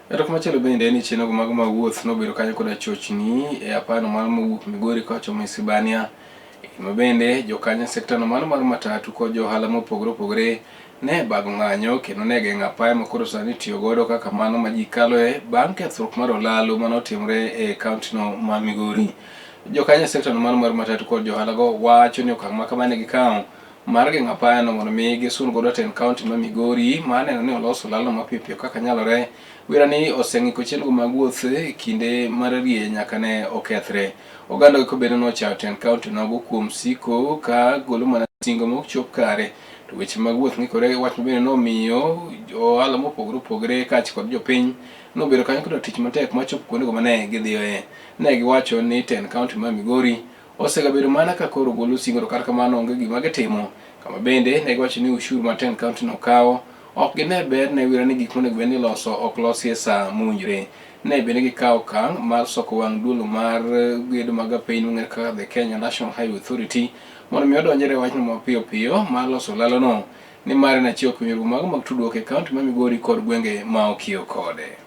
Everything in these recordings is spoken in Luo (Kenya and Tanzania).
E to machielo bende en ni chenro mago mag wuoth nobedo kanyo koda chochni e apano mar mowuok Migori kochomo Isibania. Ma bende jokanyo sekta no mano mar matatu kod jo ohala mopogore opogore ne bago ng'anyo kendo ne geng'o apaya ma koro sani itiyo godo kaka mano ma ji kaloe bang' kethruok mar olalo mane otimore e kaontino ma Migori. Jokanyo e sekta no mano mar matatu kod jo ohala go wacho ni okang' ma kama ne gikawo mar geng'o apayano mondo mi gisun godo tend kaonti ma Migori mar neno ni oloso lalno mapiyo piyo kaka nyalore. Wira ni oseng'iko chenro mag wuoth e kinde mar rie nyaka ne okethre. Oganda go bende nochayo tend kaonti nogo kuom siko ka golo mana singo mok chop kare. To weche mag wuoth ng'ikore wach mabende nomiyo ohala mopogore opogore kaachiel kod jopiny nobedo kanyo koda tich matek machopo kuondego mane gidhiyoe. Ne giwacho ni tend kaonti ma Migori osegabedo mana ka koro golo singo to kata kamano onge gima gitimo. Kama bende ne giwacho ni ushuru ma tend kaonti no kawo ok gine ber ne wira ni gik monego bed ni iloso ok losi e saa mowinjore. Ne bende gikawo okang' mar soko wang' duolo mar gedo mag apiny mong'ere kaka the Kenya National Highway Authority mondo mi odonjre e wachno mapiyo piyo mar loso lalono nimar en achiel kuom yore mago mag tudruok e kaonti ma Migori kod gwenge ma okiewo kode.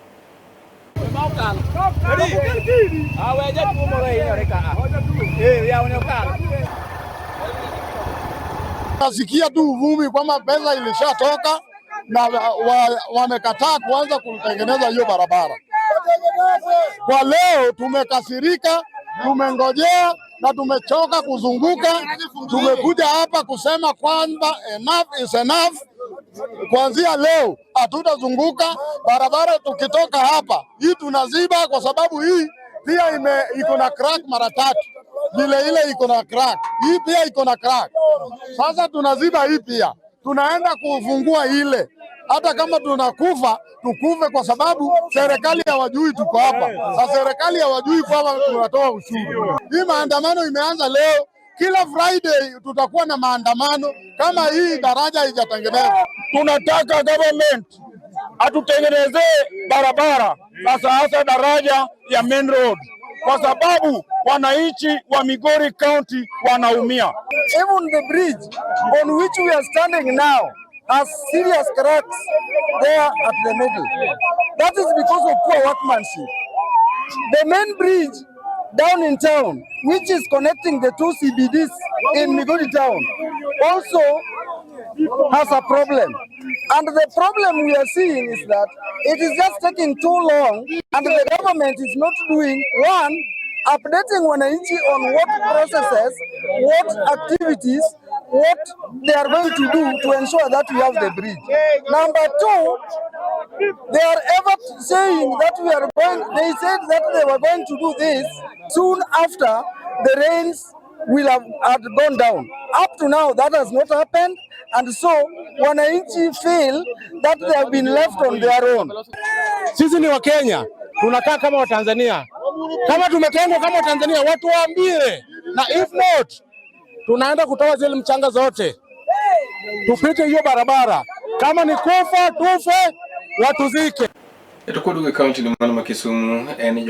Nasikia tu uvumi kwamba pesa ilishatoka na wamekataa kuanza kutengeneza hiyo barabara. Kwa leo tumekasirika, tumengojea na tumechoka kuzunguka. Tumekuja hapa kusema kwamba enough is enough. Kuanzia leo hatutazunguka barabara. Tukitoka hapa hii tunaziba, kwa sababu hii pia iko na crack mara tatu, vile ile iko na crack, hii pia iko na crack. Sasa tunaziba hii pia, tunaenda kufungua ile. Hata kama tunakufa tukufe, kwa sababu serikali hawajui tuko hapa. Sasa serikali hawajui kwamba tunatoa ushuru. Hii maandamano imeanza leo. Kila Friday tutakuwa na maandamano kama hii daraja haijatengenezwa. Tunataka government atutengenezee barabara sasa, hasa daraja ya main road, kwa sababu wananchi wa Migori County wanaumia. Even the bridge on which we are standing now has serious cracks there at the middle. That is because of poor workmanship. The main bridge down in town, which is connecting the two CBDs in Migori town, also has a problem. And the problem we are seeing is that it is just taking too long and the government is not doing, one, updating wananchi on what processes, what activities, what they are going to do to ensure that we have the bridge. Number two, they are ever saying that we are going, they said that they were going to do this soon after the rains will have had gone down. Up to now, that has not happened, and so wananchi feel that they have been left on their own. Sisi ni Wakenya, tunakaa kama Watanzania. Kama tumetengwa kama Watanzania, watu waambie, na if not, tunaenda kutoa zile mchanga zote, tupite hiyo barabara. Kama ni kufa tufe, watuzike. E to koduogo e kaunti mano ma Kisumu en